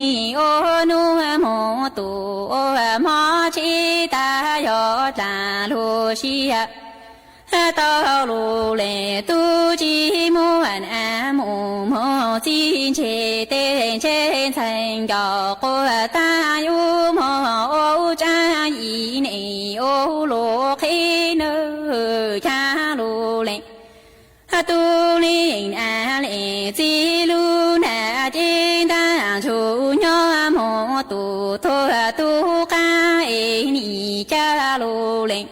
ua hnub hmo tus ua hmo tshib tas yog dlaag lug sij hawm tau lug leej tub tsi muaj nam mus moog txij ntseg tej ntseg ntxhais nkaus quas taag yub moog ua tsaab yim neej ua lug qhib nwg caag lug leej tub leej nam leej txiv lub nam ceeb ntaag ntsug nyob moog tus tuag tub qaab es nim ca lug leej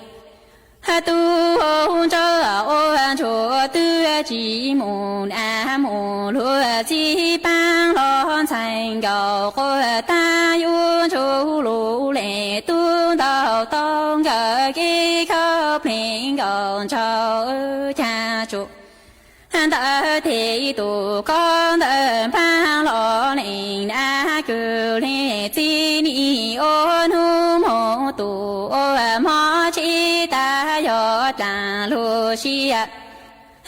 tub ntsog ua ntsuag twb tsi mus nam mus lug txij paab los ntxhais nkaus quas taag yub ntsug lug leej tub ntau tau nkawd kev khawb pleev nkaus ntshaw caag tsuj ntawd tes tus koj ntawd npaab los leej nam kws leej txiv nim ua hnub moog tus ua hmo tshib tas yog dlaag lug sij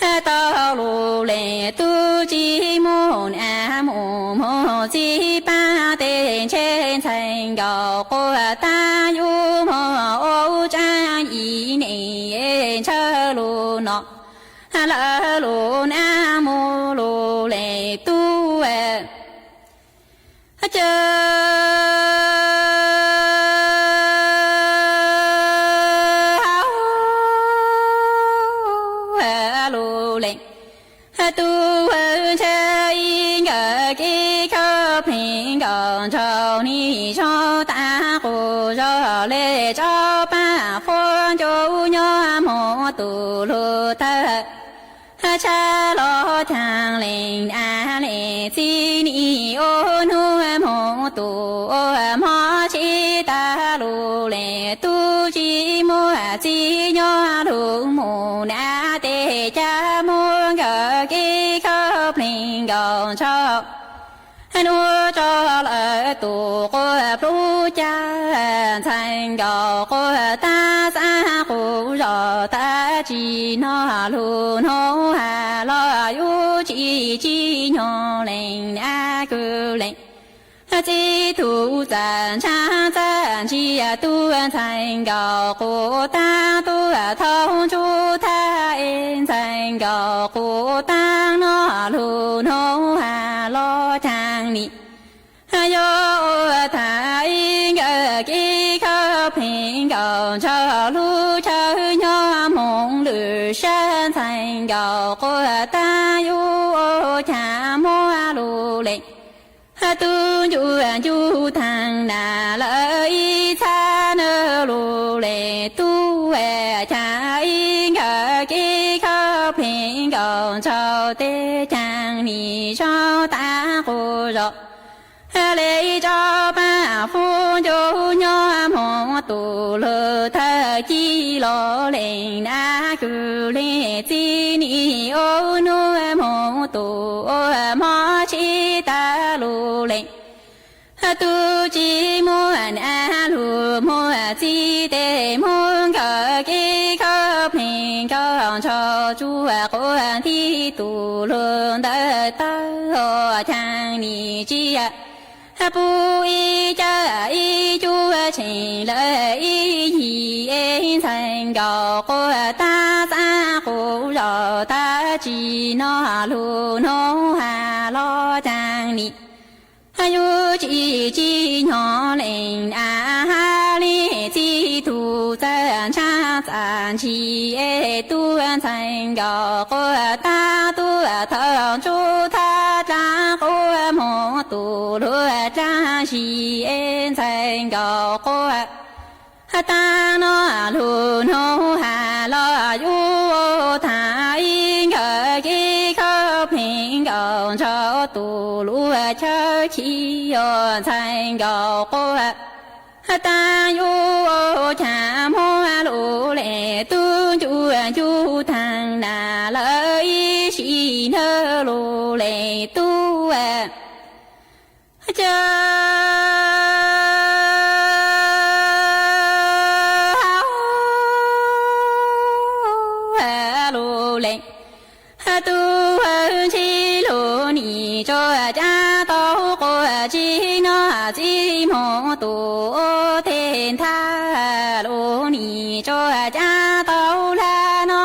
hawm tau lug leej tub tsi muaj nam mus moog txij paab tej ntseg ntxhais nkaus quas taag yub moog ua tsaab yim neej ntshaw lug no lawv lug nam mus lug leej tub caw lug leej tub ntshaw ib nkawd kev khawb pleev nkaus ntshaw nim zog taab qus zog le tso paab qhuab ncuj nyob moog tus lug tawg tshab los caag leej nam leej txiv nim ua hnub moog tus ua hmo tshib tas lug leej tub tsi muaj txiv nyob lug mus nam tes ca muab nkawd kev khawb pleev nkaus ntshaw nuav tso lawm tus quas plub ca ntxhais nkaus quas taab xaab qus zog taab tsi noj lug nub has los yub tsi tsi nyob leej nam kws leej txiv tug txav ntshaab txav ntsia tub ntxhais nkaus quas taab tub thoob ntsug thab es ntxhais nkaus quas taab noj lug nub has los caag nim yog ua thaam ib nkawd kev khawb pleev nkaus ntshaw lub chaw nyob moog lwm sab ntxhais nkaus quas taab yub ua caag muab lug leej tub ncu ncu thaag nam lawv ib txhab nab lug leej tub caag ib nkawd kev khawb pleev nkaus ntshaw tej caag nim zog taab qus zog le tso paab qhuab ncuj nyob moog tus lug tawg ci los leej nam kws leej txiv nim ua hnub moog tus ua hmo tshib tas lug leej tub tsi muaj nam lug muaj txiv tes muab nkawd kev khawb pleev nkaus ntshaw tsuj quas nti tus lug ntawd tawg caag nim tsi pub ib caj ib cuab tsheej lawm ib yim es ntxhais nkaus quas taab xaab qus zog taab tsi noj lug nub has los caag nim yub tsi tsi nyob leej nam has leej txiv tug txav ntshaab txav ntsia tub ntxhais nkaus quas taab tub thoob ntsug thab dlaab quas moog tus lug dlaab si ntxhais nkaus quas taab noj lug nub has los yub thaam ib nkawd kev khawb pleev nkaus ntshaw tus lug chaw ci yog ntxhais nkaus quas taab yub caag muab lug leej tub ncu ncu thaag nam lawv ib sim nab lug leej tub caw lug leej tub ntshib lug nim tso cab tau quas tsi noj txij hmoov tus ua tes ntha lus nim tsuas cab tau lab no.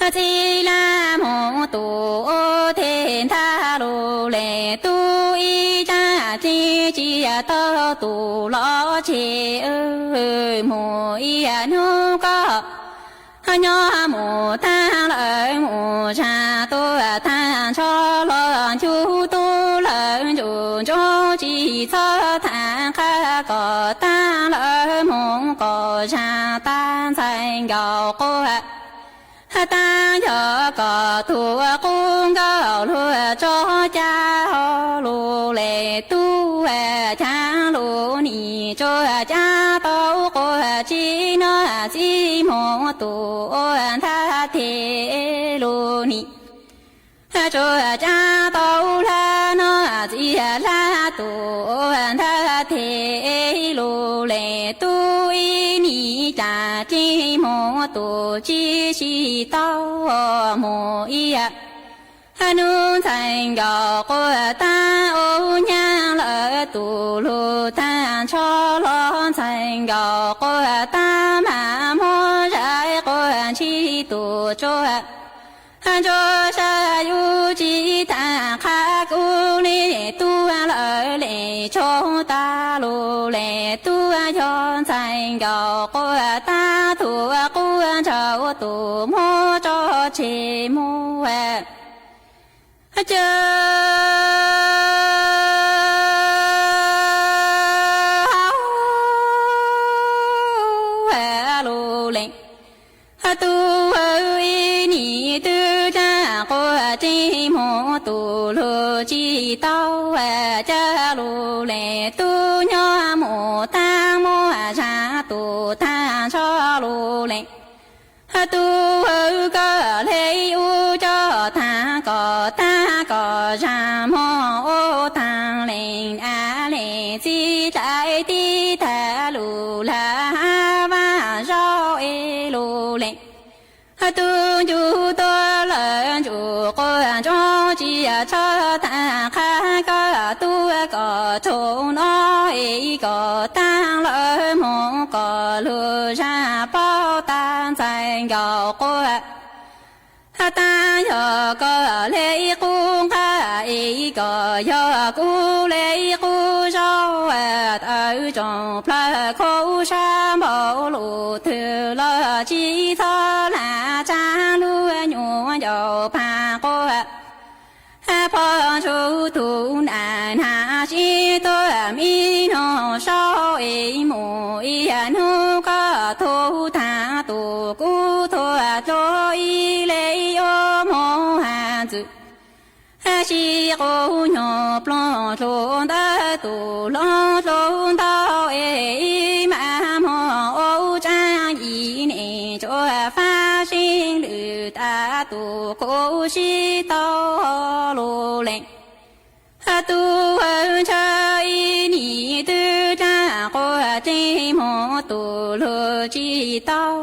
Txij lab hmoov tus ua tes ntha lus les tub ib tsab tsi tsis tau tus los tseg. Mus ib hnub koj nyob mus tag lawm mus zag tuaj tag nrho los ncu tub lawm ntsuj ntsuj tsis txhob tham qab kom tag lawm hmoov kom zag tag ntxhais nkaus quaj. Tag yog kom tus qub nkauj luag tso cab ho lus les tub cab lus nim tsuas cab tau quaj tsis noj txij hmoov tus ua ntha tes lus nim tsuas cab tau lab no txij lab tus ua ntha tes lus les tub ib nim cas txij hmoov tus tsis tsis tau mus ib hnub ntxhais nkaus quaj tag ub nyab lawm tus lus tag nrho los ntxhais nkaus quaj tag mas muab zais quaj ntshis tus tsuas ntsuag sab yus tsis tham qab kub li tub lawm li tshoob tag lus li tub yog ntxhais nkaus quaj tag tus qub ntsauv tus muab tso tseg mus caw lus li. Tub ib nim twb cab quaj tsis mus tus lus tsis tau cab lus li tub nyob mus tag muab zag tus tag nrho lus li. Tub koj li ub coj tag kom tag kom zag hmo ub tag li a li txij hlais tib tag lus lam hab vaj zaub es lus li. Tub ncu tuaj lawm ntsuj quaj ntsuag tsis txhob tham qab koj tub kom txhob no es kom tag lawm hmo kom lus zag paub tag ntxhais nkaus quaj. Tag yog koj li qub nqaj es kom yog kuv li qub zaub tawv tsoom plawg khaub sab npaum lus twg los tsis txhob lam tsa lub nyuam ncaus pab quaj. Phoj ntsuj tus nas nas sib tuaj mi noog saub es mus ib hnub koj thub tag tus kuv thuam dluag ib li yuav mus has ntxwv. Sib quv nyuag ploog dluag ntawd tus hloov dluag ntau es ib mas hmo ua tsaab yim nim tsuas fab sib lwm tas tus kuv sib tau lus li. Tub ntshaw ib nim twb cab quaj tsis mus tus lus tsis tau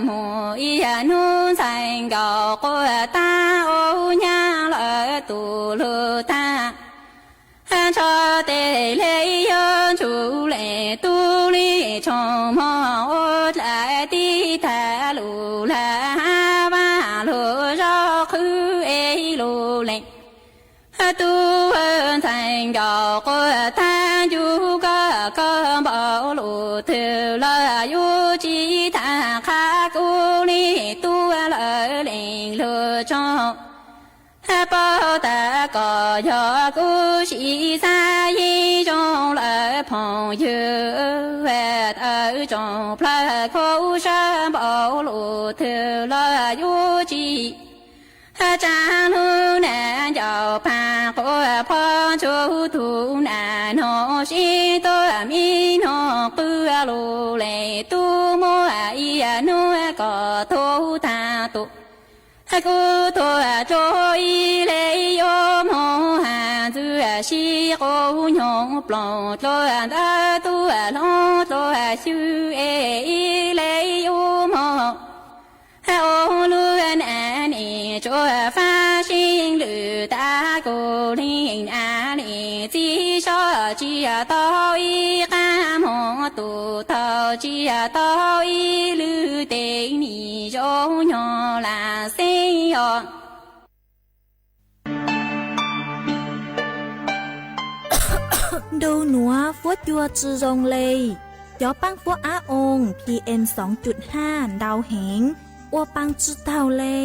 mus ib hnub ntxhais nkaus quaj tag ub nyab lawm tus lus tag nrho tes li yuav ntsug li tub li tshoo hmo ua dlaim tib tag lus lam hab vaj lus zaub qhwv es lus li. Tub ntxhais nkaus quaj tag ncu koj koj npaum lus twg los yuav tsis tham qab kuv li tub lawm li lus tshoo. Paub tas kom yog kuv sim xav yeej zoo lawm phooj ywg, tawv tsoom plawg khaub sab npaum lus twg los yuav tsis tsa lub nas ncaus pab quaj. Phoj ntsuj tus nas noog sib tuaj mi noog qw lus li tub muaj ib hnub kom thub tag tus kuv thuam dluag ib li yuav mus has ntxwv sib quv nyuag ploog dluag ntawd tub hloov dluag xyw es ib li yuav mus ua lub nas nim tsuas fab sib lwm tas kuv li nas nim txij soj tsis Yog tau ib qab moog tus tau, tsi yog tau ib lwm teeb meem zoo nyob lam xeeb os. Ntu nuav fuab cua tsi zoo le. Cov paab fuab ab oo P M xoom cum haj ntau heev, ua paa tsi taug le.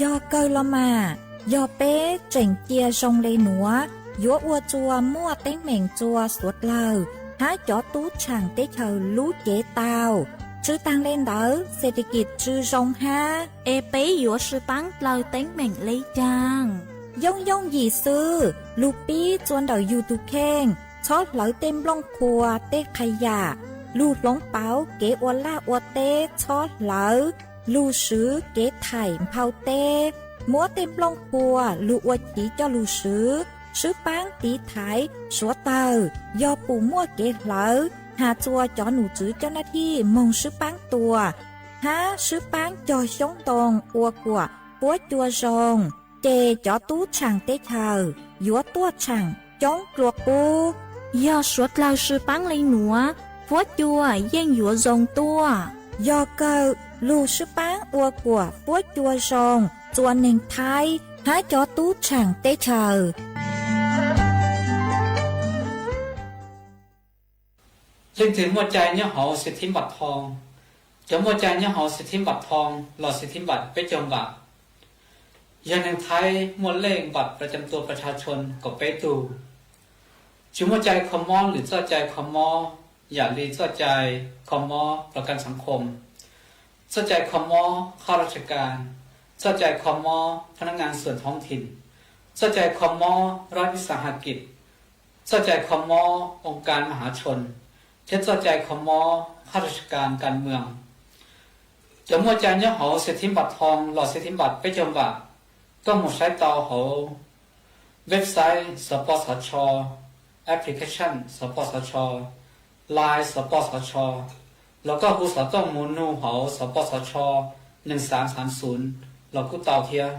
Yog kawg los mas, yog peb tseem cia zoo le nuav, yuav ua rua muaj teeb meem rua suav dlawg hab cov tub tshaam teb chaws lub cev tau. Tsw taag le ntawd, xes tes kis tsw zoo hab. Es peb yuav sw paab dlawg teeb meem le caag? Yooj yooj yim xwb, lug pib rua ntawm yug tug kheej, txhob hlawv tej nplooj qhua, tej qha yam, lug hloov pauv kev ua laj ua teb txhob hlawv, lug swv kev thaim nphau teb, muab tej nplooj qhua lug ua chiv coj lug swv, swb paab tiv thaiv suav dlawg. Yog pum muaj kev hlawv, has rua cov num tswv coj naj thij moog swb paab tua, hab swb paab cog xyoob ntoo ua kuam fuab cua zoo, ces cov tub tshaam teb chaws yuav tuaj tshaam coob dlua qub. Yog suav dlawg sw paab le nuav, fuab cua yeej yuav zoo tuaj. Yog kawg, lug swb paab ua kuam fuab cua zoo rua neeg Thaib hab cov tub tshaam teb chaws. Leej twg muaj cai nyob hauv xes thib npam thoo? Cov muaj cai nyob hauv xes thib npam thoo los xes thib npam peb caug npam, yog neeg Thaib muaj lej npam pras cam tua pras tsha tshon kaum peb tug. Tsi muaj cai kho mob lwm txoj cai kho mob, yam le txoj cai kho mob pras kam xaav khom, txoj cai kho mob khab raj tsha kas, txoj cai kho mob phab nab ngaa xuam thoob thim, txoj cai kho mob rab vis xas has kis, txoj cai kho mob oo kas ma hav tshon, thiab txoj cai kho mob khab raj tsha kas kas mws. Cov muaj cai nyob hauv xes thib npam thoo los xes thib npam peb caug npam, koj moog saib tau hauv website xov pos xov tsho, application xov pos xov tsho, line xov pos xov tsho, los koj hu xov tooj moog nug hauv xov pos xov tsho neeg xaav xaav xum los kuj tau thiab.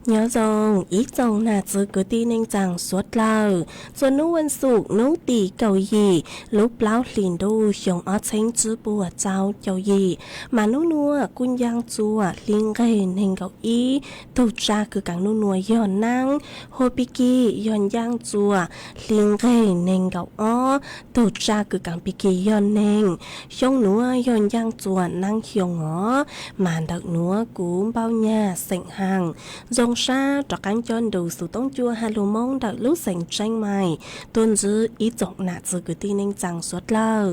Nyob zoo ib tsoom nam txwv kwv tij neej tsaa suav dlawg, txuas nub vaj xum nub tim kaum yim lub plaub hlis ntuj xyoo ob txheeb tsib puas rau caum yim, mas nub nuav kuj ncaaj txuas hli nqeg neeg nkaum ib. Tug tsa kws kaam nub nuav yog naab, hua pig kig yog ncaaj txuas hli nqeg neeg nkaum ob. Tug tsa kws kaam pig kig yog neeg. Xyoo nuav yog ncaaj txuas naab xyoo os, mas ntawm nuav kuv Npauj Nyag xeem Haas zoo sab rov qaab cob nrug xuv toob cua ha lug Moob ntawm lub xeev Tseeb Mais tuaj ntsib ib tsoom nam txwv kwv tij neej tsaa suav dlawg.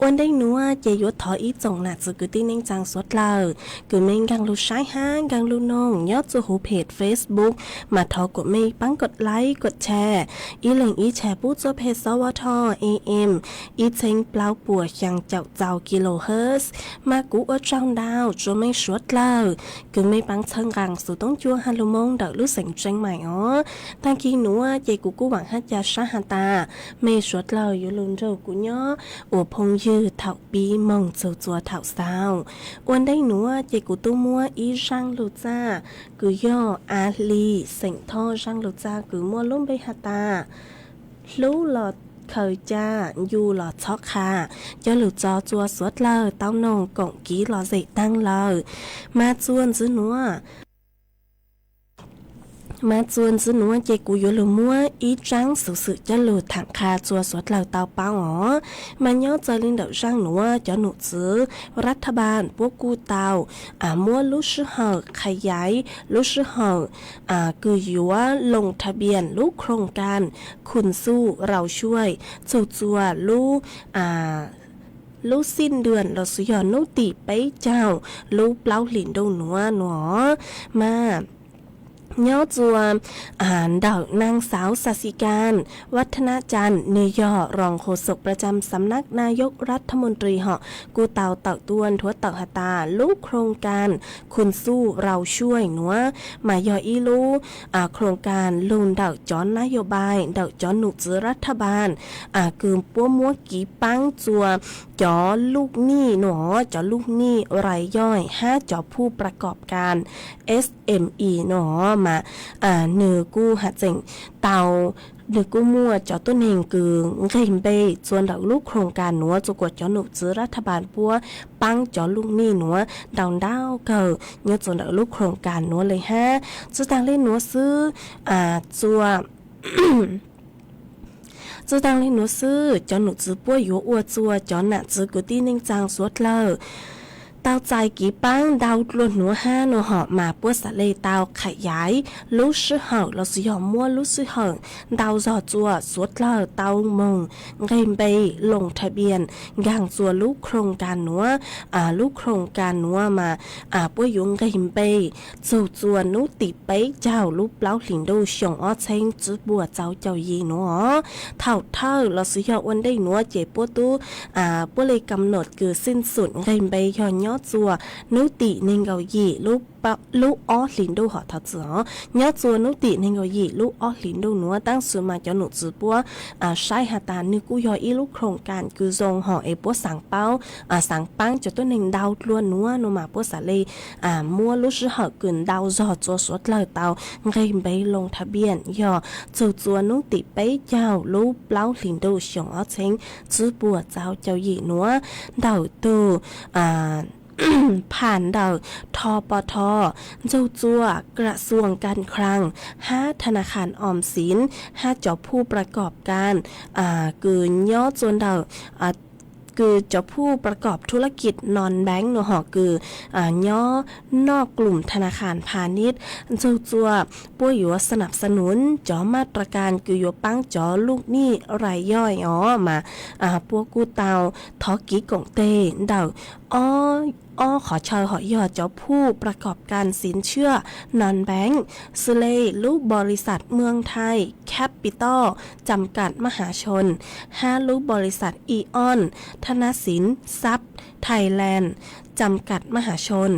Ua ntej nuav ces yuav thov ib tsoom nam txwv kwv tij neej tsaa suav dlawg, kws mej nkaag lug saib hab nkaag lug noog nyob txuj huv phem Facebook, mas thov kuas mej paab kov like kov share, ib leeg ib share pub txuj phem xov vaj tho A M ib txheeb plaub puas xyaa caum txaus kilohertz. Mas kuv ua tsaug ntau rua mej suav dlawg, kws mej paab txhawb nqaa xuv toob cua ha lug Moob ntawm lub xeev Tseeb Mais os. Taag kig nuav ces kuv kuj vaam hab ca sab has tas, mej suav dlawg yuav lug nrug kuv nyob ua phooj ywg thaum pib moog txug txuas thaum xaus. Ua ntej nuav ces kuv tub muab ib zaaj lug txaj, kws yog Av Hli xeem Thoj zaaj lug txaj kws muaj lub npe has tas, hlub los khaws ca, ncu los txhob qha, coj lug tso tsua suav dlawg tau noog koom kiv lom zem taag lawm. Mas txuas ntxiv nuav Mas txuas ntxiv nuav ces kuv yuav lug muab ib tsaab xuv xwm coj lug thaam qha txug suav dlawg tau paub os. Mas nyob txawv le ntawm zaaj nuav cov num txwv rab thab npaas puab kuj tau muab lub sij hawm qha yaiv lub sij hawm kws yuav loo tha npias lub khoo kan khun xuj rau suaj txug txuas lub lub xij ntuam los sis yog nub tim peb caug lub plaub hlis ntuj nuav nuav. Mas nyob txuas ntawm naag xauv Xaxikan Vathanachan nwg yog roos khuv xum pracham xamnab nayog rathmon ri hom kuj tau tawm tuaj nthuav tawm has tas lub khoo kan khun xuj rau suaj nuav mas yog ib lub khoo kan lug ntawm cov nayobais ntawm cov num txwv rathab npaas kws puab muab kiv paab txuas cov luj nij nuav, cov luj nij rai yoij hab cov phuj pra kom kan SME nuav mas nwg kuj has txeem tau, nwg kuj muaj cov tuab neeg kws nqeg npe txuas ntawm lub khoo kan nuav txug kuas cov num txwv rathab npaas puab paab cov luj nij nuav ntau ntau kawg nyob txuas ntawm lub khoo kan nuav le hab. Tsi taag le nuav xwb, txuas tsi taag le nuav xwb, cov num txwv puab yuav ua txuas cov nam txwv kwv tij neej tsaa suav dlawg tau txais kiv paab ntau dlua nuav hab nuav hom mas puab xaav le tau qha yaiv lub sij hawm los sis yog muab lub sij hawm ntau zog txuas suav dlawg tau moog nqeg npe loo tha npias nkaag txuas lub khoo kan nuav. Lub khoo kan nuav mas puab yuav nqeg npe txug txuas nub tim peb caug lub plaub hlis ntuj xyoo ob txheeb tsib puas txaus caum yim nuav. Thaum thawj los sis yog ua ntej nuav ces puab tub puab le kam nom kws xij xum nqeg npe yog nyob txuas nub tim neeg nkaum yim lub ob hlis ntuj hom thov txim os, nyob txuas nub tim neeg nkaum yim lub ob hlis ntuj nuav. Tab sis mas cov num txwv puab saib has tas nwg kuj yog ib lub khoo kan kws zoo hom es puab xaav paub, xaav paab cov tuab neeg ntau dlua nuav nuav mas puab xaav le muab lub sij hawm kws ntau zog txuas suav dlawg tau nqeg npe loo tha npias yog txug txuas nub tim peb caug lub plaub hlis ntuj xyoo ob txheeb tsib puas txaus caum yim nuav ntawm tug pham ntawm tho po tho ntxug txuas kra xuas kan khlaag hab tha na khas om xiv hab cov phuj pra kom kan kws nyob txuas ntawm kws cov phuj pra kom thu lab kij non npeeb nuav hom kws nyob noj klum tha na khas pha nib ntxug txuas puab yuav xa nab xa nub cov maj ra kas kws yuav paab cov luj nij rai yoij os mas puab kuj tau thov kiv koom teg ntawm ob qhov chaw hom yog cov phuj pra kom kan xiv ntshiaj non npeeb xws le lub npaus lis xas Muaj Thai Capital Jam Kas Maj Hav Soo hab lub npaus lis xas Ion Tha Nab Xiv Xab Thailand Jam Kas Maj Hav Soo.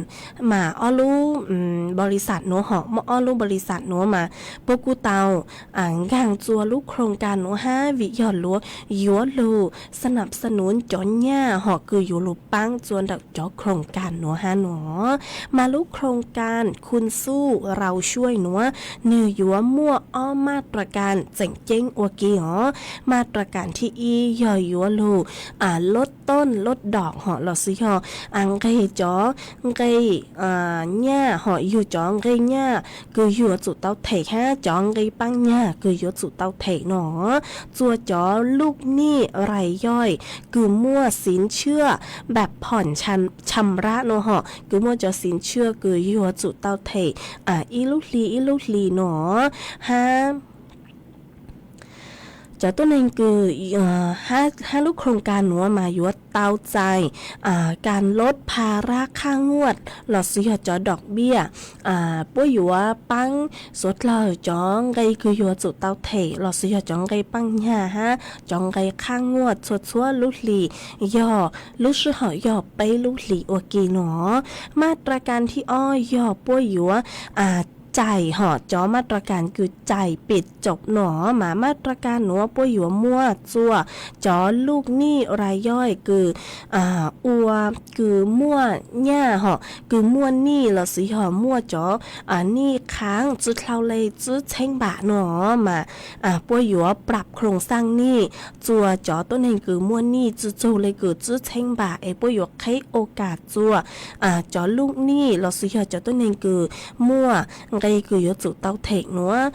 Mas ob lub npaus lis xas nuav hom muaj ob lub npaus lis xas nuav mas puab kuj tau nkaag txuas lub khoo kas nuav hab vim yog luav yuav lug xa nab xa nub cov nyaj hom kws yuav lug paab txuas ntawm cov khoo kas nuav hab nuav. Mas lub khoo kas khun xuj rau suaj nuav nwg yuav muaj ob maj ra kas tseem ceeb ua ke os. Maj ra kas thib ib yog yuav lug lub tooj lub dom hom los xwb yog nqeg cov nqe nyaj hom yug cov nqe nyaj kws yuav tsum tau them hab cov nqe paab nyaj kws yuav tsum tau them nuav txuas cov luj nij rai yoij kws muaj xiv ntshiaj npam phom tsham rab nuav hom kws muaj cov xiv ntshiaj kws yuav tsum tau them ib lub hli ib lub hli nuav hab cov tuab neeg kws hab lub khoo kas nuav mas yuav tau txais kas lub pha rab qhab nuaj los xwb yog cov dom npiaj. Puab yuav paab suav dlawg cov nqe kws yuav tsum tau them los xwb yog cov nqe paab nyaj hab cov nqe qhab nuaj txhua txhua lub hli yog lub sij hawm yog peb lub hli ua ke nuav. Maj ra kas thib ob yog puab yuav cais hom cov maj ra kas kws cais pem caum nuav mas maj ra kas nuav puab yuav muaj txuas cov luj nij rai yoij kws ua kws muaj nyaj hom kws muaj nij los xwb yog muaj cov nij khaab tsi dlhau le tsib txheeb npam nuav mas puab yuav prab khoo xaj nij txuas cov tuab neeg kws muaj nij tsi txug le kws tsib txheeb npam es puab yuav qheb ua kas txuas cov luj nij los xwb yog cov tuab neeg kws muaj nqe kws yuav tsum tau them nuav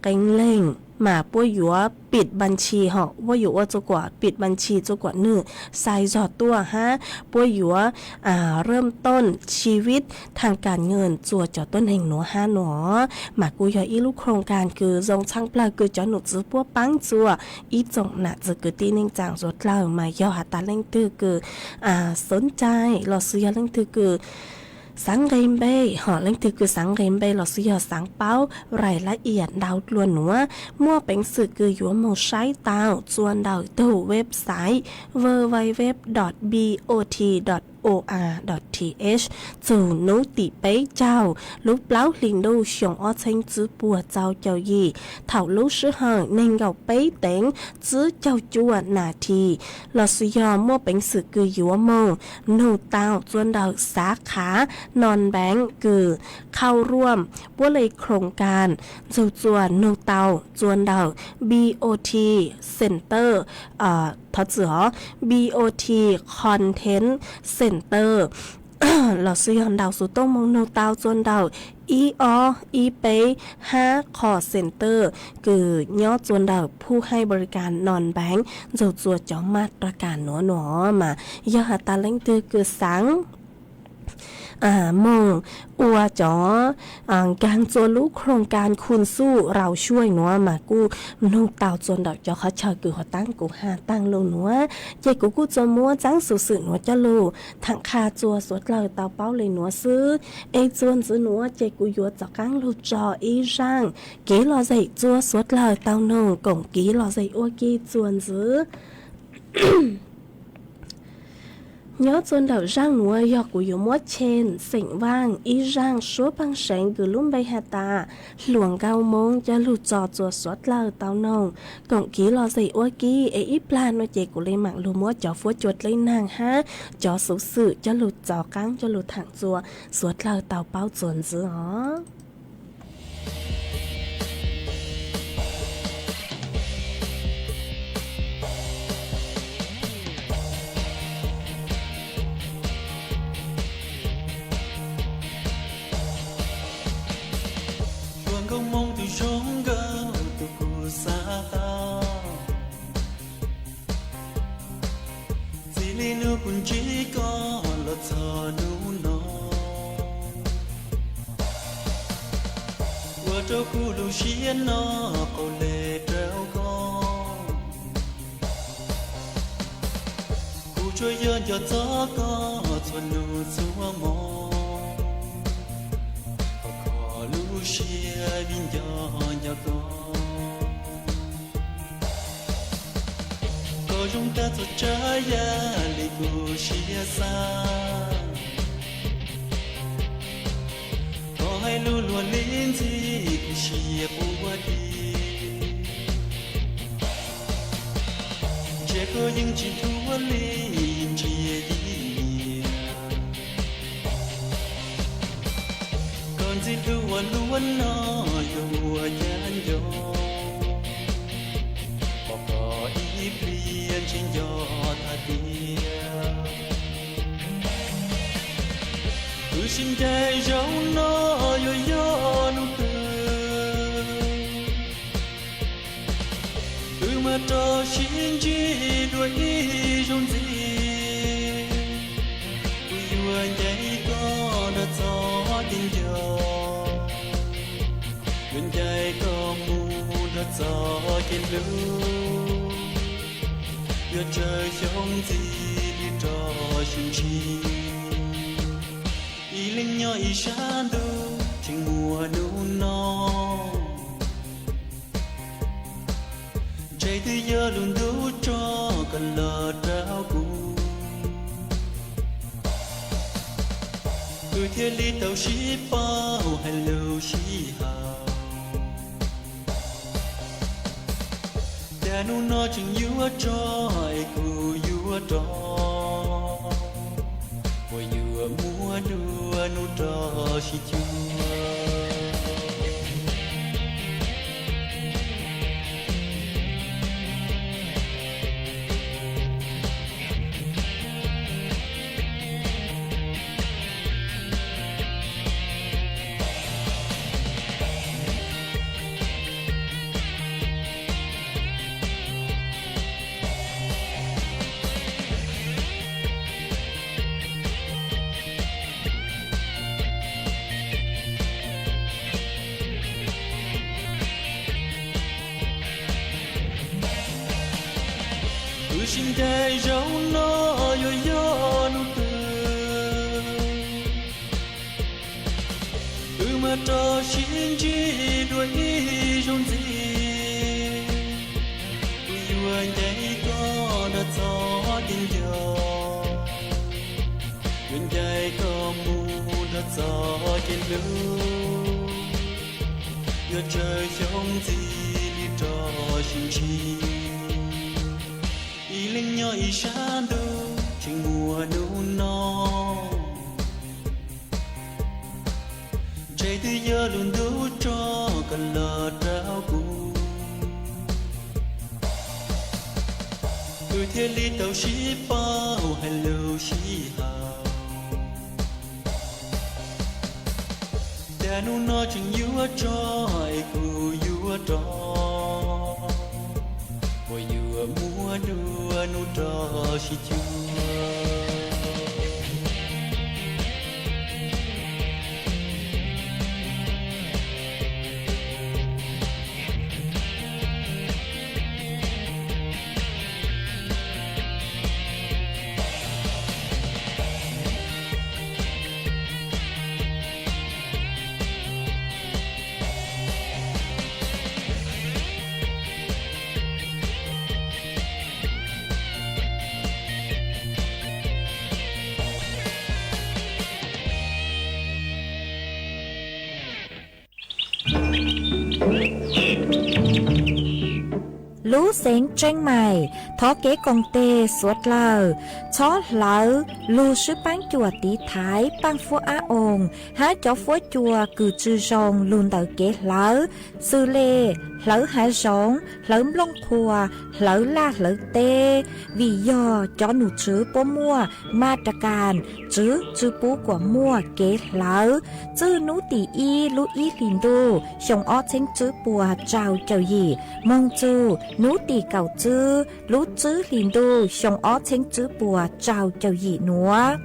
qee leeg mas puab yuav pim npas tshis hom puab yuav ua txua kuam pim npas tshis txua kuam nwg xais zog tuaj hab puab yuav rwm tooj chi vib thaj kas nyaj txua cov tuab neeg nuav hab nuav. Mas kuj yog ib lub khoos kas kws zoo tshaj plawg kws cov nom tswv puab paab txua ib tsoom nam txiv kwv tij neej tsaa suav dlawg mas yog has tas leej twg kws xov cai los sis yog leej twg kws xaav nqe npe hom leej twg kws xaav nqe npe los sis yog xaav paub rais lab iam ntau dlua nuav muaj peev xwm kws yuav moog saib tau txua ntawm tug website www dot bot dot or dot th txug nub tim peb caug lub plaub hli ntuj xyoo ob txheeb tsib puas txaus caum yim thaum lub sij hawm neeg nkaum peb teev tsib caug cuaj nas this los sis yog muaj peev xwm kws yuav moog nug tau txua ntawm xav khav non bank kws khau ruam puab le khoos kas ntxug txua nug tau txua ntawm bot center thov txim hov bot content center los sis yog ntaus xuv tooj moog nug tau txua ntawm ib ob ib peb hab call center kws nyob txua ntawm phuj haib npav li kas non bank ntxug txua cov maj rag kas nuav nuav mas yog has tas leej twg kws xaav moog ua cov nkaag txua lub khoos kas khun xuj rau suaj nuav mas kuj nug tau txua ntawm cov qhov chaw kws huv taab kuv has taag lug nuav ces kuv kuj txua muab txaab xuv xwm nuav coj lug tham qha txua suav dlawg tau paub le nuav xwb. Es txuas ntxiv nuav ces kuv yuav rov qaab lug tso ib zaaj kev lom zem txua suav dlawg tau noog koom kev lom zem ua ke txuas ntxiv. Nyob txua ntawm zaaj nuav yog kuv yuav muab Cheem Xeem Vaaj ib zaaj suab paag seev kws lub npe has tas Hluas Nkauj Moob coj lug tso txua suav dlawg tau noog koom kev lom zem ua ke. Es ib plag nuav ces kuv le maam lug muab cov fuab cua dleb naag hab cov xuv xwm coj lug tso qaab coj lug thaam txua suav dlawg tau paub txuas ntxiv os. Hluas Nkauj Moob tus zoo nkauj tus kuv xav tau, txij li nub kuv ntsib koj los txog nub no, ua rau kuv lub siab no qaug le rau koj. Kuv tsuas yog nco txog koj txhua nub txhua mo, kom koj lub siab vim nco nco koj. Koj zoo tag txhua tsav yam li kuv siab xav, koj hais lus luag li ntxhi kuv siab quaj dim, ntshe koj yeej tsis thuam li ntsia ib niam. Koj ntxim hlub ua luaj no yuav ua cas nco, pom koj ib pliag ntshe nco tas tiag. Wb sib ncaim zaum no yuav yog nub twg, wb mam rov sib ntsib dua ib zaug ntxiv. Kuv yuav ncaim koj nrog txoj kev nco, yuav ncaim koj mus nrog txoj kev hlub, yuav tsawg xyoo ntxiv li rov sib ntsib. Ib leeg nyob ib sab ntuj tseem muaj hnub no, ntshe twb yog lub ntuj tso koj los rau kuv, kuv thiaj li tau sib paub hais lus sib haum. Cas hnub no tseem yuav tso es kuv yuav rov, puas yuav muab dua hnub rov sib cuag. Sib ncaim zaum no yuav yog hnub twg, wb mam rov sib ntsib dua ib zaug ntxiv. Kuv yuav ncaim koj nrog txoj kev nco, yuav ncaim koj mus nrog txoj kev hlub, yuav tsawg xyoo ntxiv li rov sib ntsib. Ib leeg nyob ib sab ntuj tseem muaj hnub no, ntshe twb yog lub ntuj tso koj los rau kuv, kuv thiaj li tau sib paub hais lus sib haum. Cas hnub no tseem yuav tso es kuv yuav rov, uas yuav muab dua hnub rov sib cuag. Lub xeev Tseeb Maim thov kev koom tes suav dlawg txhob hlawv lug swb paab cuam tiv thaiv paaj fuab ab oos hab cov fuab cua kws tsi zoo lug ntawm kev hlawv, xws le hlawv hav zoov, hlawv nplooj qhuas, hlawv laj hlawv teb, vim yog cov num tswv puab muaj ma ra kas tswv tsi pub kuas muaj kev hlawv. Txwj nub tim ib lub ib hlis ntuj xyoo ob txheeb tswb puas rau caum yim moog txug nub tim kaum tswb lub tswb hlis ntuj xyoo ob txheeb tswb puas rau caum yim nuav.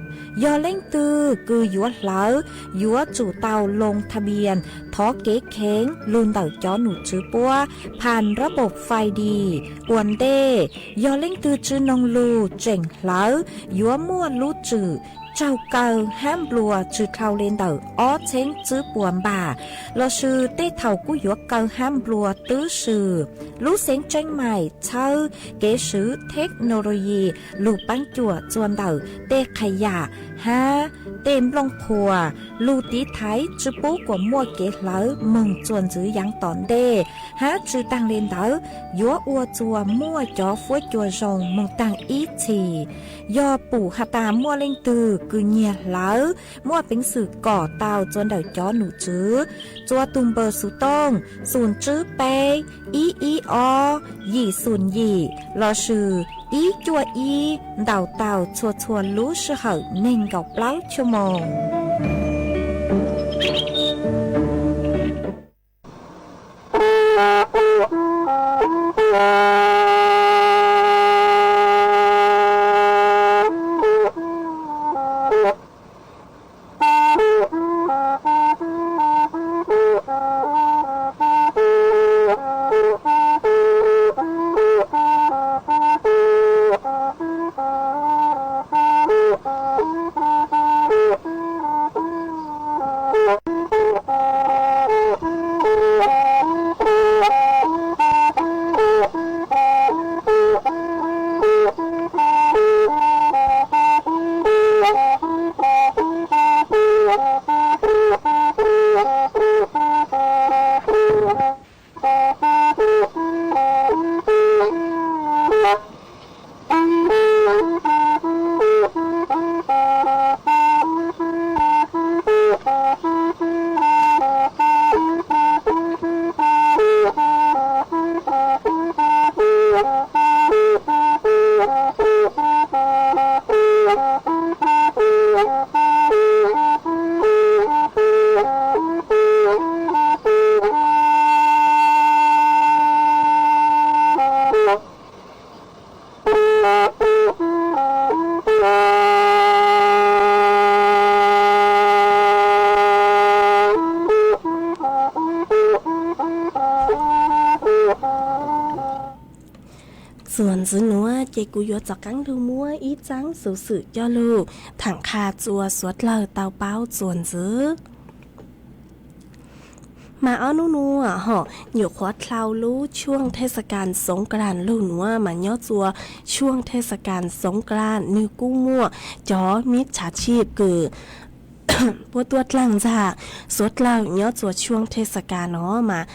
Yog leej twg kws yuav hlawv, yuav tsum tau loo tha npias thov kev kheev lug ntawm cov num tswv puab phas rab npaum fais dis ua ntej. Yog leej twg tsi noog lug tseem hlawv, yuav muaj lub tswm tsaug kaw hab nplua tsi dhau le ntawm ob txheeb tswb puas npam, lossis tej thaum kuj yuav kaw hab nplua twb swm. Lub xeev Tseeb Maim txhawb kev swv theknoloyi lug paab cuam txuas ntawm tej qhas yam hab tej nplooj qhuas lug tiv thaiv tsi pub kuas muaj kev hlawv moog txuas ntxiv yaav tom ntej, hab tsi taag le ntawd yuav ua txuas muaj cov fuab cua zoo moog taag ib txhis. Yog pum has tas muaj leej twg kws nyiag hlawv, muaj peev xwm kom tau txuas ntawm cov num tswv txuas tug npawb xov tooj xum tswb peb ib ib ob yim xum yim lossis ib cuaj ib ntaus tau txhua txhua lub sij hawm neeg nkaum plaub chua moos. Txuas ntxiv nuav ces kuv yuav rov qaab lug muab ib txaab xuv xwm coj lug thaam qha txua suav dlawg tau paub txuas ntxiv. Mas ob nub nuav hom nyuam qhuav dlhau lub tshuaj thej xa kas Xoov Klas lug nuav mas nyob txua tshuaj thej xa kas Xoov Klas nwg kuj muaj cov mib tshaj tshij kws puab tuaj dlaag ntxag suav dlawg nyob txua tshuaj thej xa kas no mas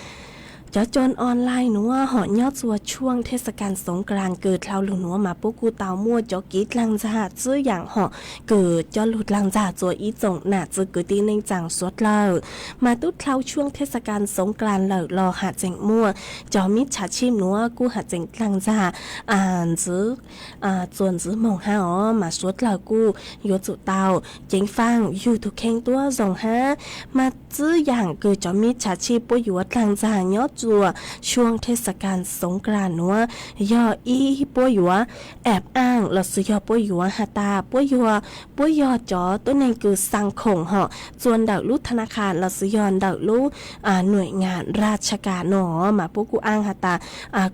cov coj online nuav hom nyob txua tshuaj thej xa kas Xoov Klas kws dlhau lug nuav mas puab kuj tau muaj cov kev dlaag ntxag txwb yaam hom kws coj lug dlaag ntxag txua ib tsoom nam txiv kwv tij neej tsaa suav dlawg. Mas tub dlhau tshuaj thej xa kas Xoov Klas lawm los has tseem muaj cov mib tshaj tshij nuav kuj has tseem dlaag ntxag ntxiv txua ntxiv moog hab os mas suav dlawg kuj yuav tsum tau ceev faaj yug tug kheej tuab zoo hab. Mas txwb yaam kws cov mib tshaj tshij puab yuav dlaag ntxag nyob txua tshuaj thej xa kas Xoov Klas nuav yog ib puab yuav aab aaj lossis yog puab yuav has tas puab yog, puab yog cov tuab neeg kws xaa khoom hom txua ntawm lub tha na khas lossis yog ntawm lub nuam nyam ra tsha kas no mas puab kuj aaj has tas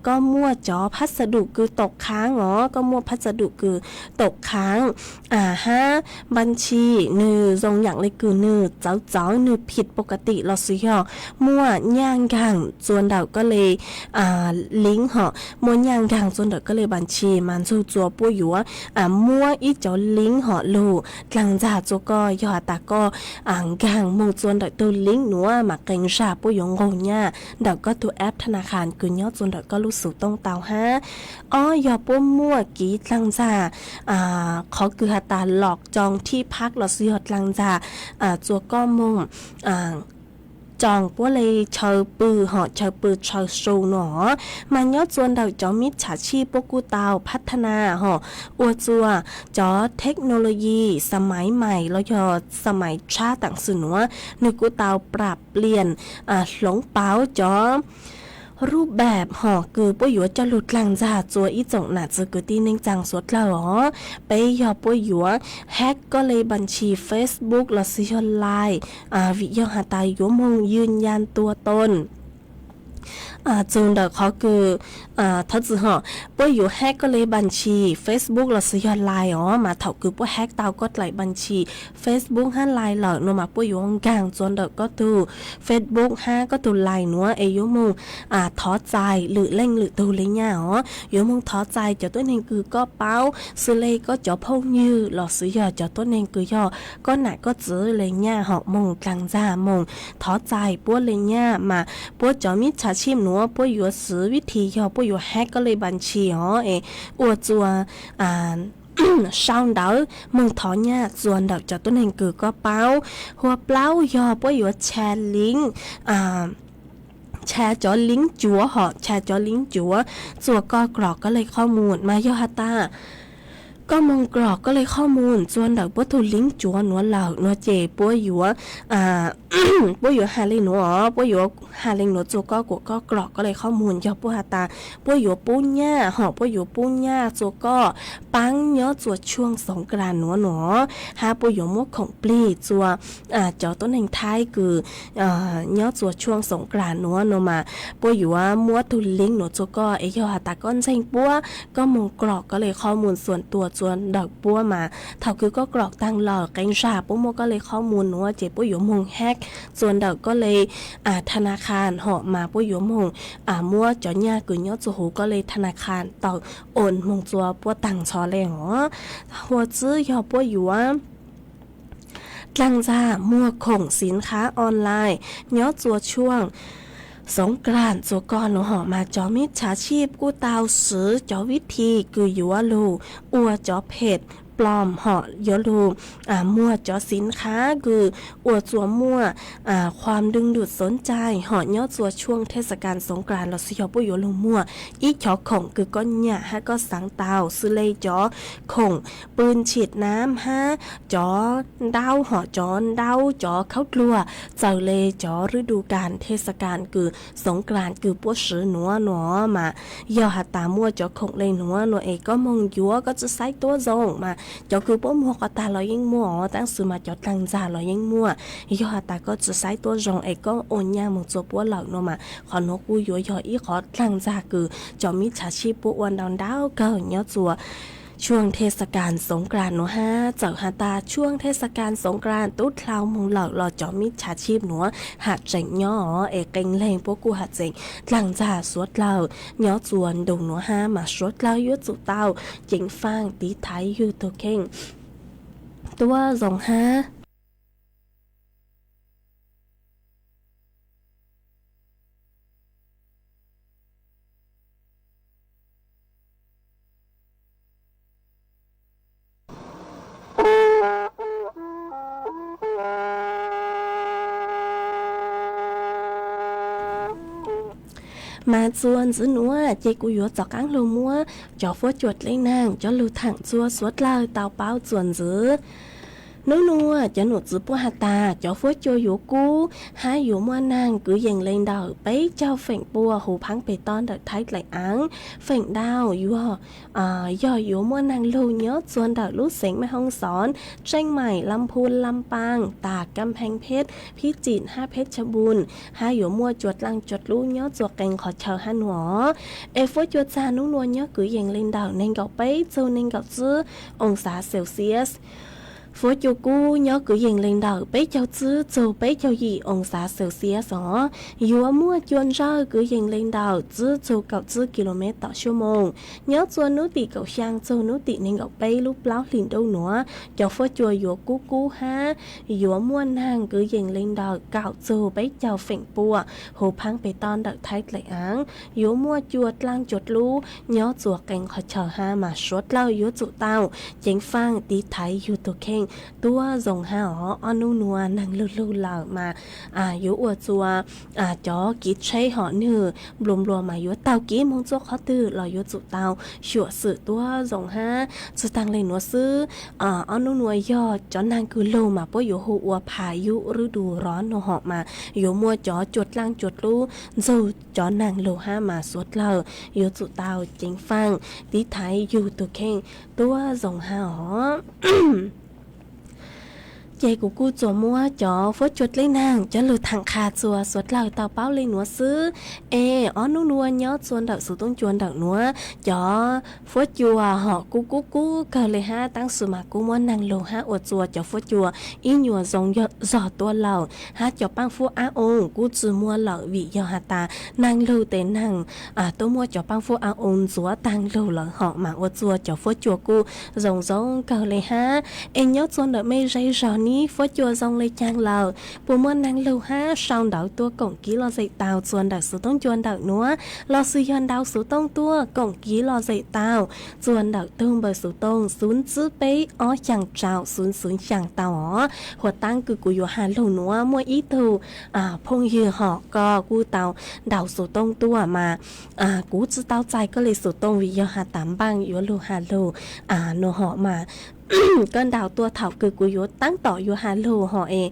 koj muaj cov phab xa dum kws tom khaav os, koj muaj phab xa dum kws tom khaav hab npaj ntshis nwg zoo yaam le kws nwg txawv txawv nwg phim pov ka tim lossis yog muaj nyaj nkaag txua ntawm koj le liv hom muaj nyaj nkaag txua ntawm koj le npaj ntshis mas ntxug txua puab yuav muab ib cov liv hom lug dlaag ntxag txua koj. Yog has tas koj nkaag moog txua ntawm tug liv nuav mas qee zag puab yuav nqug nyaj ntawm koj tug aab tha na khas kws nyob txua ntawm koj lub xuv tooj tau hab. Ob yog puab muaj kev dlaag ntxag qhov kws has tas lom coos thib phab lossis yog dlaag ntxag txua koj moog coos puab le chaw pw hom chaw pw chaw su no mas nyob txua ntawm cov mib tshaj tshij puab kuj tau phab tha na hom ua txua cov thej no lo yi xa maiv mais los yog xa maiv tshab taam sim nuav nwg kuj tau pram pliam hloov pauv cov rub pam hom kws puab yuav coj lug dlaag ntxag txua ib tsoom nam txiv kwv tij neej tsaa suav dlawg os. Peb yog puab yuav hack koj le npaj ntshis Facebook lossis yog Line vim yog has tas yuav moog ywj nyaj tua tooj txug ntawm qhov kws thov txwm hom puab yuav hack koj le npaj ntshis Facebook lossis yog Line os mas thaum kws puab hack tau koj dlaim npaj ntshis Facebook hab Line lawm no mas puab yuav nkaag txua ntawm koj tug Facebook hab koj tug Line nuav es yuav moog thov txais lwm leej lwm tug le nyaj os. Yuav moog thov txais cov tuab neeg kws koj paub xws le koj cov phooj ywg lossis yog cov tuab neeg kws yog koj nam koj txiv le nyaj hom moog dlaag ntxag moog thov txais puab le nyaj mas puab cov mib tshaj tshij nuav puab yuav xwv vib thib yog puab yuav hack koj le npaj ntshis os es ua txua sau ntawv moog thov nyaj txua ntawm cov tuab neeg kws koj paub. Hua plaub yog puab yuav tshaj liv tshaj cov liv cuav hom tshaj cov liv cuav txua koj grom koj le qhov muag mas yog has tas koj moog grom koj le qhov muag txua ntawm puab tug liv cuav nuav lawm no ces puab yuav puab yuav has le nuav os, puab yuav has le nuav txua koj kuas koj grom koj le qhov muag yog puab has tas puab yuav pub nyaj hom puab yuav pub nyaj txua koj paab nyob txua tshuaj Xoov Klas nuav no hab puab yuav muab khoom plig txua cov tuab neeg Thaib kws nyob txua tshuaj Xoov Klas nuav no mas puab yuav muab tug liv nuav txua koj es yog has tas koj ntseeg puab koj moog grom koj le qhov muag xuam tua txua ntawm puab mas thaum kws koj grom taag lawm qee zag puab muab koj le qhov muag nuav ces puab yuav moog hack txua ntawm koj le tha na khas hom mas puab yuav moog muab cov nyaj kws nyob txua huv koj le tha na khas tau oos moog txua puab taag nrho le os. Hua tsib yog puab yuav dlaag ntxag muag khoom xinkhab online nyob txua tshuaj Xoov Klas txua koj no hom mas cov mib tshaj tshij kuj tau swv cov vib thib kws yuav lug ua cov phem plom hom yuav lug muag cov xinkhab kws ua txua muaj qhuam dwj dum xoov cai hom nyob txua tshuaj thej xa kas Xoov Klas lossis yog puab yuav lug muag ib cov khoom kws koj nyam hab koj xaav tau xws le cov khoom pw ntshim nam hab cov ntaub hom cov ntaub cov khaub dluag txawm le cov rwb du kas thej xa kas kws Xoov Klas kws puab swv nuav no mas yog has tas muaj cov khoom le nuav no es koj moog yuav koj tsi saib tuab zoo mas Cov kws puab muag qhov tag los yeej muaj os, tab sis mas cov dlaag ntxag los yeej muaj. Yog has tas koj tsi saib tuab zoo es koj ua nyaj moog txua puab lawm no mas qhov nuav kuj yuav yog ib qhov dlaag ntxag kws cov mib txhav tshib puab ua ntau ntau kawg nyob txua ช่วงเทศกาลสงกรานต์ nuav hab. Txawm has tas ช่วงเทศกาลสงกรานต์ tub dlhau moog lawm los cov mib txhav tshib nuav ham tseem nyob os, es qee leeg puab kuj ham tseem dlaag ntxag suav dlawg nyob txua ntu nuav hab mas suav dlawg yuav tsum tau ceev faaj tiv thaiv yug tug kheej tuab zoo hab. Mas txua ntxiv nuav ces kuv yuav rov qaab lug muab cov fuab cua dleb naag cov lug thaam txua suav dlawg tau paub txua ntxiv. Nub nuav cov num txwv puab has tas cov fuab cua yuav kub hab yuav muaj naag kwv yees le ntawm peb caug feem pua huv phaab peg tob ntawm Thaib dlaim aav. Feem ntau yog yuav muaj naag lug nyob txua ntawm lub xeev Mej Hoob Xoob, Tseej Maim, Lam Phum, Lam Paaj, tas Kam Pheej Pheb, Phib Tsim hab Pheb Cha Npun, hab yuav muaj cua dlaaj cua dlub nyob txua qee qhov chaw hab nuav. Es fuab cua txag nub nuav nyob kwv yees le ntawm neeg nkaum peb txug neeg nkaum tsib oo xav Celsius. Fuab cua kub nyob kwv yees le ntawm peb caug tsib txug peb caug yim oo xav Celsius os. Yuav muaj cua ntsawj kwv yees le ntawm tsib txug kaum tsib ki lo mev tom xuab moos. Nyob txua nub tim kaum xyaa txug nub tim neeg nkaum peb lub plaub hlis ntuj nuav, cov fuab cua yuav kub kub hab yuav muaj naag kwv yees le ntawm kaum txug peb caug feem pua huv phaab peg tob ntawm Thaib dlaim aav. Yuav muaj cua dlaaj cua dlub nyob txua qee qhov chaw hab mas suav dlawg yuav tsum tau ceev faaj tiv thaiv yug tug kheej tuab zoo hab os. Ob nub nuav naag lug lug lawm mas yuav ua txua cov kev tsheb hom nwg nplua nplua mas yuav taug kev moog txua qhov twg los yuav tsum tau xyuam xim tuab zoo hab. Tsi taag le nuav xwb, ob nub nuav yog cov naag kws lug mas puab yuav hu ua พายุฤดูร้อน no hom mas yuav muaj cov cua dlaaj cua dlub ntxug cov naag lug hab mas suav dlawg yuav tsum tau ceev faaj tiv thaiv yug tug kheej tuab zoo hab os. Ces kuv kuj tsuas muab cov fuab cua dleb naag cov lug thaam qha txua suav dlawg tau paub le nuav xwb. Es ob nub nuav nyob txua ntawm xuv tooj cua ntawm nuav cov fuab cua hom kuj kub kub kawg le hab, tab sis mas kuj muab naag lug hab ua txua cov fuab cua ib nyuas zoo zog tuaj lawm hab cov paaj fuab ab oo kuj tsi muaj lawm vim yog has tas naag lug tes naag tuaj muab cov paaj fuab ab oo ntxuav taag lug lawm hom mas ua txua cov fuab cua kuj zoo zoo kawg le hab. Es nyob txua ntawm mej zej zog nib fuab cua zoo le caag lawm, puas muaj naag lug hab sau ntawv tuaj koom kev lom zem tau txua ntawm xuv tooj cua ntawm nuav, lossis yog ntau xuv tooj tuaj koom kev lom zem tau txua ntawm tug npawb xuv tooj xuv tsib peb ob xyaa rau xuv xuv xyaa tau os. Huas taab kws kuv yuav has lug nuav muaj ib tug phooj ywg hom koj kuj tau ntau xuv tooj tuaj mas kuv tsi tau txais koj le xuv tooj vim yog has tas npaaj yuav lug has lug no hom mas koj ntau tuaj thaum kws kuv yuav taab tom yuav has lug hom es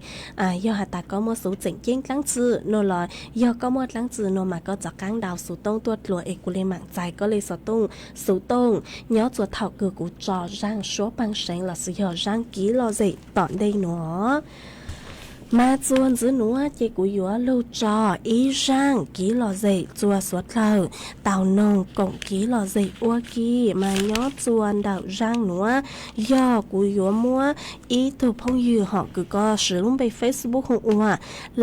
yog has tas koj muaj xuv tseem ceeb dlaab tsi no los yog koj muaj dlaab tsi no mas koj rov qaab ntau xuv tooj tuaj dlua es kuv le maam txais koj le xuv tooj, xuv tooj nyob txua thaum kws kuv tso zaaj suab paag seev lossis yog zaaj kev lom zem tom ntej nuav. Mas txua ntxiv nuav ces kuv yuav lug tso ib zaaj kev lom zem txua suav dlawg tau noog koom kev lom zem ua ke. Mas nyob txua ntawm zaaj nuav yog kuv yuav muab ib tug phooj ywg hom kws koj siv lub npe Facebook hu ua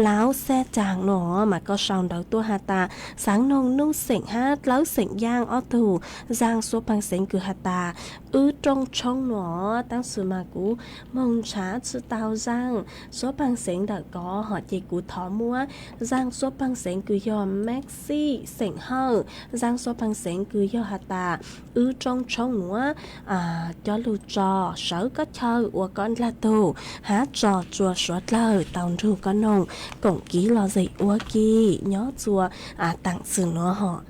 Laub Xab Caag no mas koj sau ntawv tuaj has tas xaav noog nuj xeem hab dlawb xeem yaaj ob tug zaaj suab paag seev kws has tas wb rooj tshoob no, tab sis mas kuv moog nrhav tsi tau zaaj suab paag seev ntawm koj hom ces kuv thov muab zaaj suab paag seev kws yog Maxi xeem Hawj, zaaj suab paag seev kws yog has tas wb rooj tshoob nuav coj lug tso sawv koj chaw ua koj ndlag tug hab tso txua suav dlawg tau nrug koj noog koom kev lom zem ua ke nyob txua taam sim nuav hom.